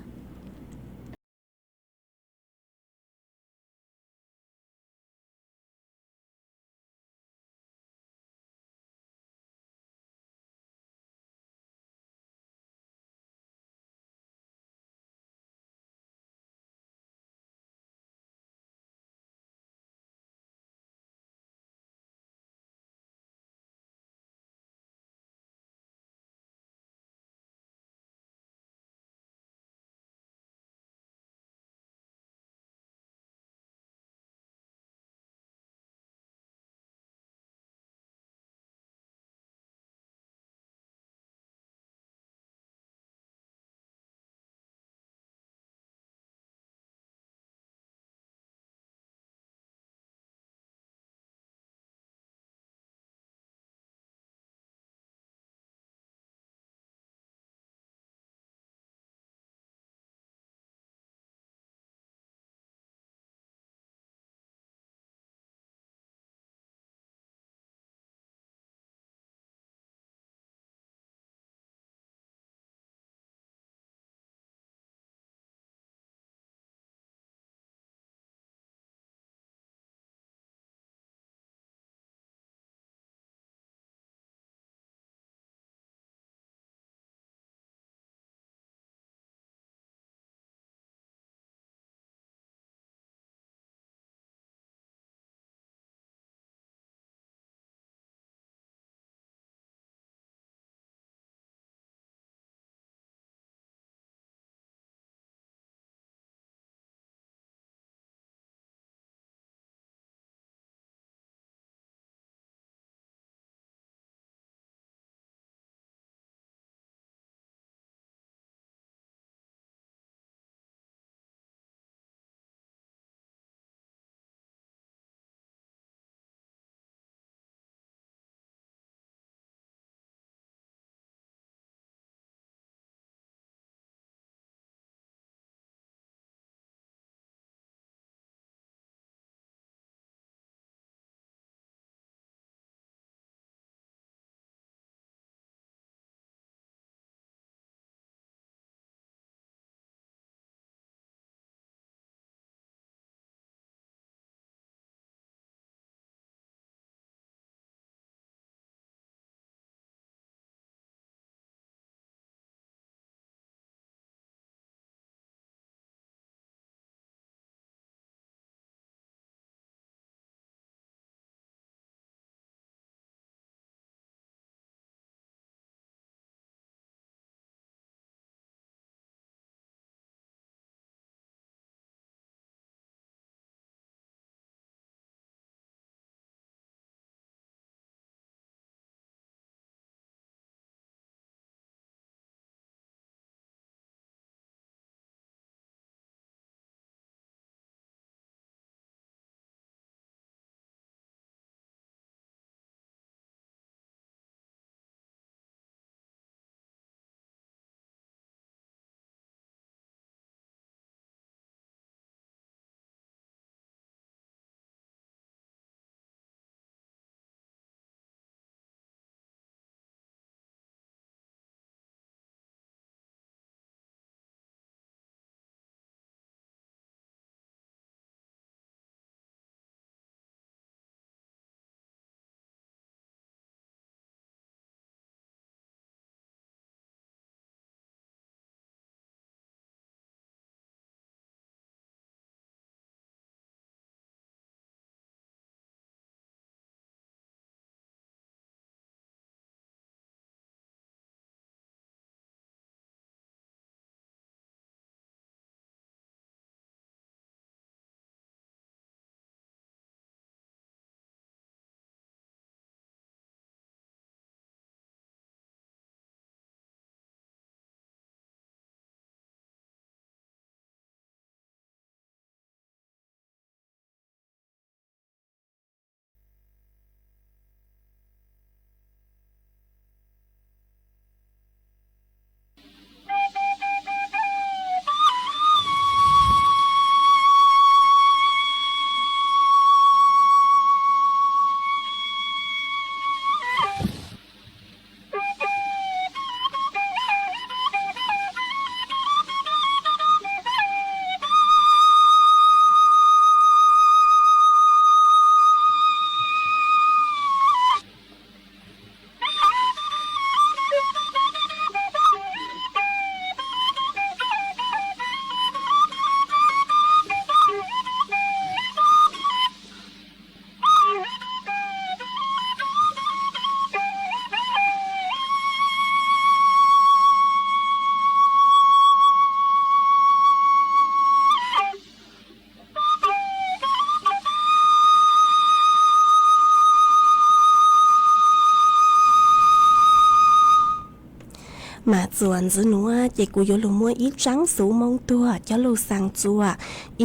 Mas txuas ntxiv nuav ces kuv yuav lug muab ib tsaab xuv moo tuag coj lug xaa txua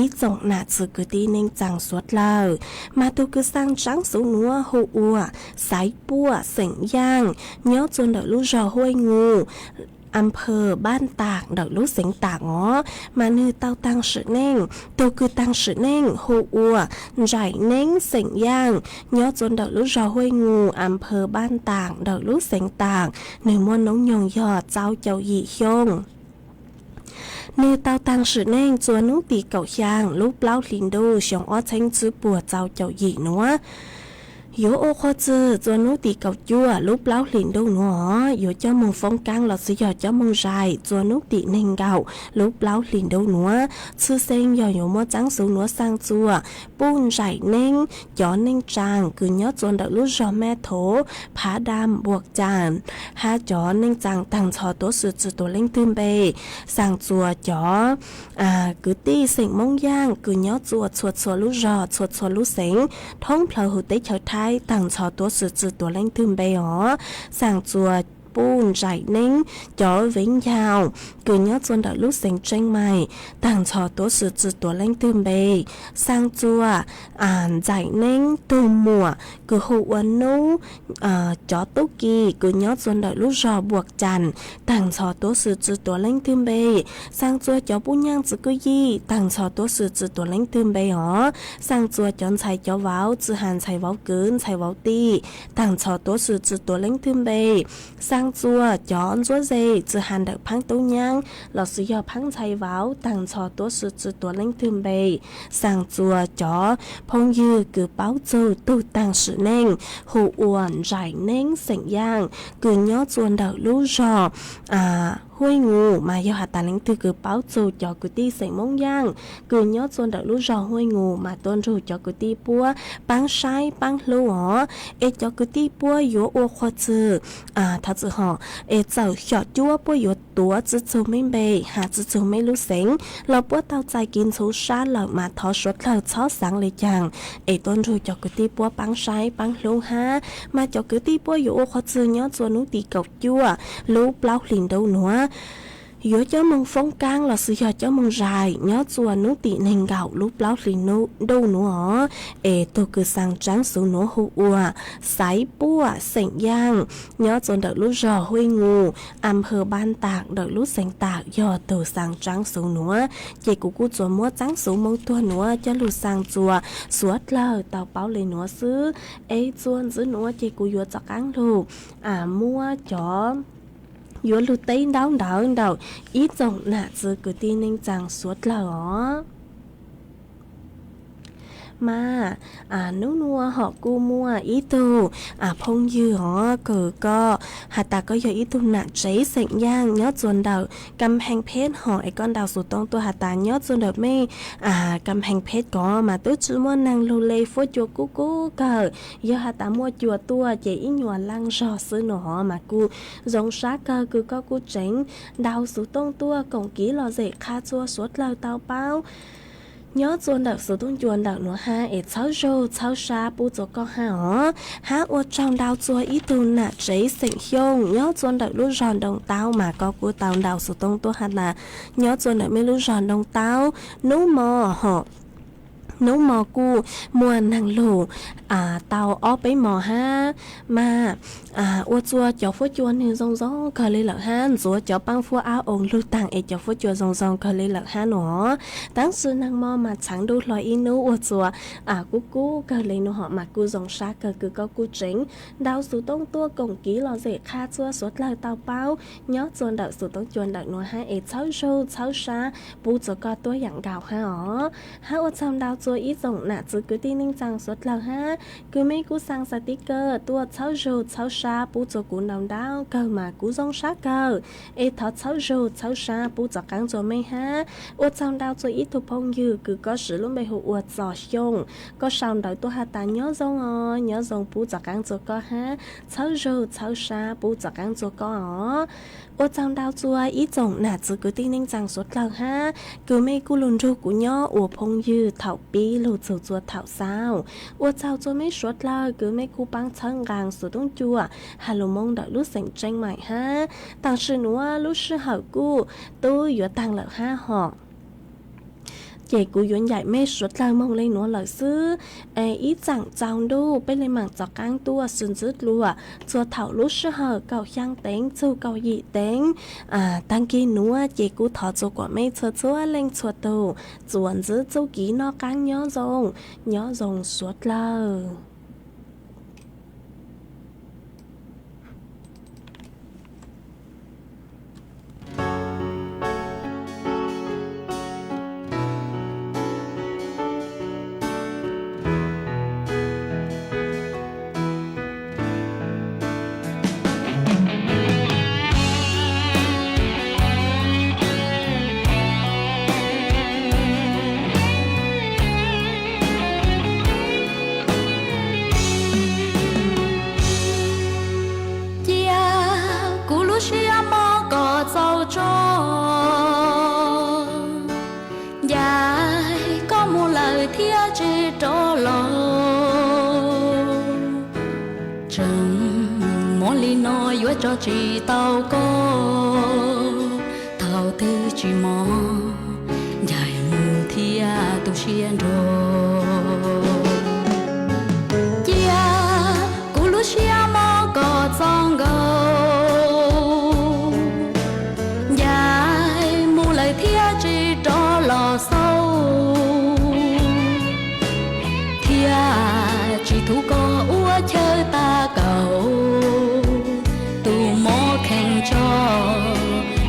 ib tsoom nam txiv kwv tij neej tsaa suav dlawg. Mas tug kws xaa tsaab xuv nuav hu ua Xaiv Puaj xeem Yaaj, nyob txua ntawm lub zog Huaj Ngu, a pha Npab Taam ntawm lub xeev Taam os. Mas nwg tau taag sim neej, tug kws taag sim neej hu ua Ntsaim Neeb xeem Yaaj, nyob txua ntawm lub zog Huaj Ngu, a pha Npab Taam ntawm lub xeev Taam. Nwg muaj noob nyoog yog tsau caum yim xyoo. Nwg tau taag sim neej txua nub tim kaum xyaa lub plaub hli ntuj xyoo ob txheeb tswb puas tsau caum yim nuav. Yuav ua qhua txwg txua nub tim kaum cuaj lub plaub hli ntuj nuav os, yuav coj moog foob kaab los xwb yog coj moog zais txua nub tim neeg nkaum lub plaub hli ntuj nuav. Txhwj xeeb yog yuav muab tsaab xuv nuav xaa txua puj ntsaim neeb cov neej tsaa kws nyob txua ntawm lub zog Mej Thov, Phav Dam, Npuam Caam, hab cov neej tsaa taag txhos tuav xwm txwv tuav leej twg npe. Xaa txua cov kwv tij xeem Moob Yaaj kws nyob txua txhua txhua lub zog txhua txhua lub xeev thoob plawg huv teb chaws Thaib taag txhos tuav xwm txwv tuav leej twg npe os. Xaa txua puj ntsaim neeb cov Veev Yaus kws nyob txua ntawm lub xeev Tseeb Mais taag txhos tuav xwm txwv tuav leej twg npe. Xaa txua ntsaim neeb tug muam kws hu ua Nub, cov tub ki kws nyob txua ntawm lub zog Npuam Caam taag txhos tuav xwm txwv tuav leej twg npe. Xaa txua cov puj nyaaj txiv kwj yij taag txhos tuav xwm txwv tuav leej twg npe os. Xaa txua cov ntxhais cov vauv txwj has ntxhais vauv kwv ntxhais vauv tij taag txhos tuav xwm txwv tuav leej twg npe. Xaa txua cov ntsuab ze txwj has ntawm phaab tub nyaab los xwb yog phaab ntxhais vauv taag txhos tuav xwm txwv tuav leej twg npe. Xaa txua cov phooj ywg kws paub txug tug taag sim neej hu ua Ntsaim Neeb xeem Yaaj kws nyob txua ntawm lub zog Huaj Ngu, mas yog has tas leej twg kws paub txug cov kwv tij xeem Moob Yaaj kws nyob txua ntawm lub zog Huaj Ngu mas tuaj nrug cov kwv tij puab paab saib paab hlub os. Es cov kwv tij puab yuav ua qhua txwg, thov txwm hom, es txawm xyom cuab puab yuav tuav tsi txug mej npe has tsi txug mej lub xeev los puab tau txais kev ntxhuv sab lawm mas thov suav dlawg txhob xaav le caag es tuaj nrug cov kwv tij puab paab saib paab hlub hab. Mas cov kwv tij puab yuav ua qhua txwg nyob txua nub tim kaum cuaj lub plaub hli ntuj nuav, yuav coj moog foob kaab los xwb yog coj moog zais nyob txua nub tim neeg nkaum lub plaub hli ntuj nuav os. Es tug kws xaa tsaab xuv nuav hu ua Xaiv Puaj xeem Yaaj, nyob txua ntawm lub zog Huaj Ngu, a pha Npab Taam ntawm lub xeev Taam yog tug xaa tsaab xuv nuav. Ces kuv kuj tsuas muab tsaab xuv moo tuag nuav coj lug xaa txua suav dlawg tau paub le nuav xwb. Es txua ntxiv nuav ces kuv yuav rov qaab lug muab cov, yuav lug teb ntaub ntawv ntawm ib tsoom nam txiv kwv tij neej tsaa suav dlawg os. Mas nub nuav hom kuj muaj ib tug phooj ywg hov kws koj has tas koj yog ib tug nam tsev xeem Yaaj nyob txua ntawm Kam Pheej Pheb hov, es koj ntaus xuv tooj tuaj has tas nyob txua ntawm mej Kam Pheej Pheb kov mas tub tsi muaj neeg lug le, fuab cua kub kub kawg. Yog has tas muaj cua tuaj ces ib nyuas laaj zog xwb no hov mas kuj zoo sab kawg kws koj kuj tseev ntaus xuv tooj tuaj koom kiv lom zem qha txua suav dlawg tau paub nyob txua ntawm xuv tooj cua ntawm nuav hab, es txhawb zug txhawb sab pub txua koj hab os. Hab ua tsaug ntau txua ib tug nam tsev xeem Xyooj nyob txua ntawm lub zog Ntoo Taub mas koj kuj tau ntaus xuv tooj tuaj has tas nyob txua ntawm mej lub zog Ntoo Taub, nub mo hov, nub mo kuj muaj neeg lug tau ob peb mo hab. Mas ua txua cov fuab cua nwg zoo zoo kawg le lawm hab, ntxuav cov paab fuab ab oo lug taag es cov fuab cua zoo zoo kawg le lawm hab no. Tab sis neeg mo mas txhaav ntuj hlo ib nub ua txua kub kub kawg le no hov mas kuj zoo sab kawg kws koj kuj tseev ntaus xuv tooj tuaj koom kiv lom zem qha txua suav dlawg tau paub nyob txua ntawm xuv tooj cua ntawm nuav hab, es txhawb zug txhawb sab pub txua koj tuab yaam nkaus hab os. Hab ua tsaug ntau txua ib tsoom nam txiv kwv tij neej tsaa suav dlawg hab, kws mej kuj xaa xav tib kawg tuaj txhawb zug txhawb sab pub txua kuv ntau ntau kawg mas kuv zoo sab kawg. Es thov txhawb zug txhawb sab pub txaus qaab txua mej hab. Ua tsaug ntau txua ib tug phooj ywg kws koj siv lub npe hu ua Txos Xyooj, koj sau ntawv tuaj has tas nyob zoo os, nyob zoo pub txaus qaab txua koj hab, txhawb zug txhawb sab pub txaus qaab txua koj os. Ua tsaug ntau txua ib tsoom nam txiv kwv tij neej tsaa suav dlawg hab, kws mej kuj lug nrug kuv nyob ua phooj ywg thaum Ib lug txug txua thaum xaus, ua tsaug txua mej suav dlawg kws mej kuj paab txhawb nqaa xuv tooj cua Halloween ntawm lub xeem Tseej Maim hab. Tam sim nuav lub sij hawm kuj tub yuav taag lawm hab hom. Ces kuv yuav ncaim mej suav dlawg moog le nuav lawm xwb. Es ib tsaam tsaus ntuj peb le maam txaus qaab tuaj sib ntsib dlua txhua thaum lub sij hawm kaum xyaa teev txug kaum yim teev. Taag kis nuav ces kuv thov txua kuas mej txhua txhua leej txhua tug txuas ntsib txuj kev noj qaab nyob zoo, nyob zoo suav dlawg. Cia kuv lub siab mob kom txaus tso, ncaim koj mus lawm thiab tsis rov los. Tseem mob li no yuav tso tsis tau koj, thaum twg tsis mob ncaim mus thiab tu siab nrho. Cia kuv lub siab mob kom txaus nkaus, ncaim mus lawm thiab tsis rov los xauj, thiab tsis thuv koj ua chaw tag kaum, tus mob kheev tso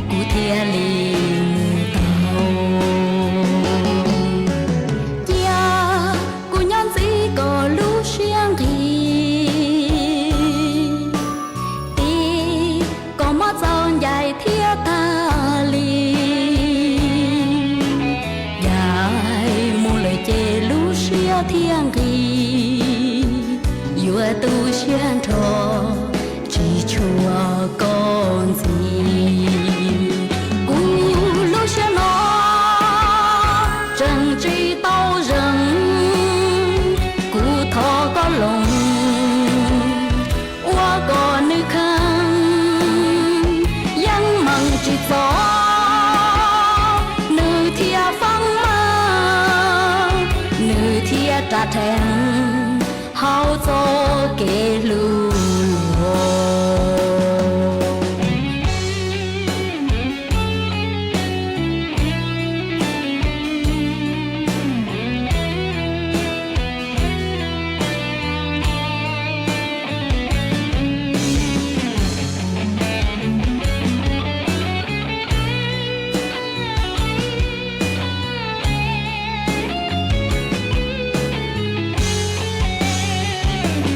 kuv thiaj li mus tau. Cia kuv nyob ntxiv kom lub siab nqhis, tiv kom mob txaus ncaim thiab tag li. Ncaim mus lawm ces lub siab thiaj nqhis, yuav tu siab nrho tsis tshua koj ntxiv. Kuv lub siab no tseem tsis tau zeem, kuv thov koj loo ua kom nws kheev, yeej meem tsis txog nws thiaj foob maj, nws thiaj ras rheev hauv txoj kev hlub luag.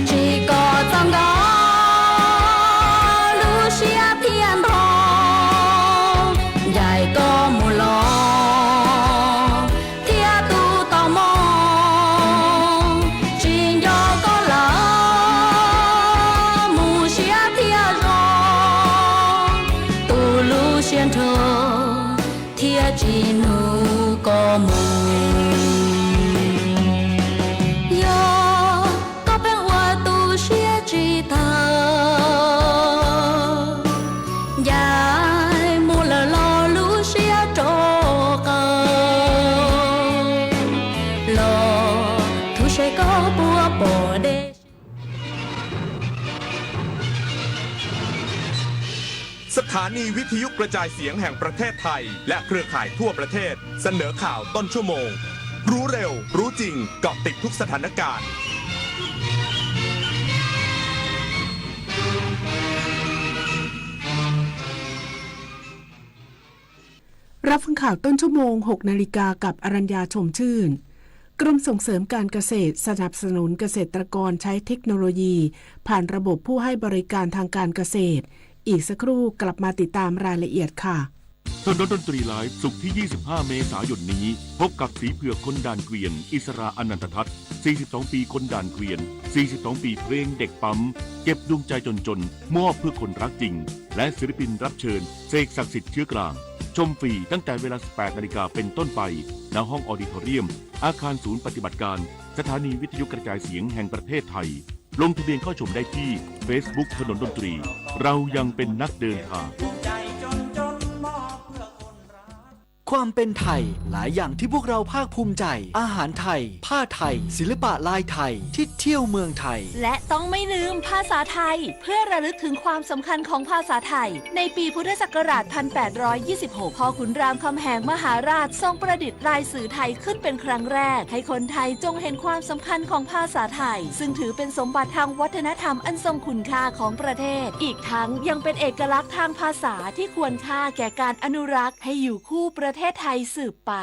Tsis kom txaus nkaus lub siab thiaj ntho, ncaim koj mus los thiab tu tau mob, tsis nco koj lawm mus siab thiaj zoo, tu lub siab nrho thiab tsis nug koj mus. Yog koj pheej ua tu siab tsis tag, ncaim mus lawm los lub siab rov qab los, thuv saib koj puas pom deb. สถานีวิทยุกระจายเสียงแห่งประเทศไทย และเครือข่ายทั่วประเทศ เสนอข่าวต้นชั่วโมง รู้เร็ว รู้จริง เกาะติดทุกสถานการณ์ รับฟังข่าวต้นชั่วโมง หกนาฬิกา กับอรัญญา ชมชื่น กรมส่งเสริมการเกษตรสนับสนุนเกษตรกรใช้เทคโนโลยี ผ่านระบบผู้ให้บริการทางการเกษตร อีกสักครู่กลับมาติดตามรายละเอียดค่ะ ต้นดนตรีไลฟ์ ศุกร์ที่ ยี่สิบห้า เมษายนนี้ พบกับสีเผือกคนด่านเกวียน อิสรา อนันตทัศน์ สี่สิบสอง ปีคนด่านเกวียน สี่สิบสอง ปีเพลงเด็กปั๊ม เก็บดวงใจจนๆ มอบเพื่อคนรักจริง และศิลปินรับเชิญ เสกศักดิ์สิทธิ์เชื้อกลาง ชมฟรีตั้งแต่เวลา สิบแปดนาฬิกาเป็นต้นไป ณ ห้องออดิทอเรียม อาคารศูนย์ปฏิบัติการ สถานีวิทยุกระจายเสียงแห่งประเทศไทย ลงทะเบียนเข้าชมได้ที่ Facebook ถนนดนตรี เรายังเป็นนักเดินทาง ความเป็นไทยหลายอย่างที่พวกเราภาคภูมิใจ อาหารไทย ผ้าไทย ศิลปะลายไทย ที่เที่ยวเมืองไทย และต้องไม่ลืมภาษาไทย เพื่อระลึกถึงความสำคัญของภาษาไทย ในปีพุทธศักราช พันแปดร้อยยี่สิบหก พ่อขุนรามคำแหงมหาราชทรงประดิษฐ์ลายสื่อไทยขึ้นเป็นครั้งแรก ให้คนไทยจงเห็นความสำคัญของภาษาไทย ซึ่งถือเป็นสมบัติทางวัฒนธรรมอันทรงคุณค่าของประเทศ อีกทั้งยังเป็นเอกลักษณ์ทางภาษาที่ควรค่าแก่การอนุรักษ์ให้อยู่คู่ประเทศไทยสืบไป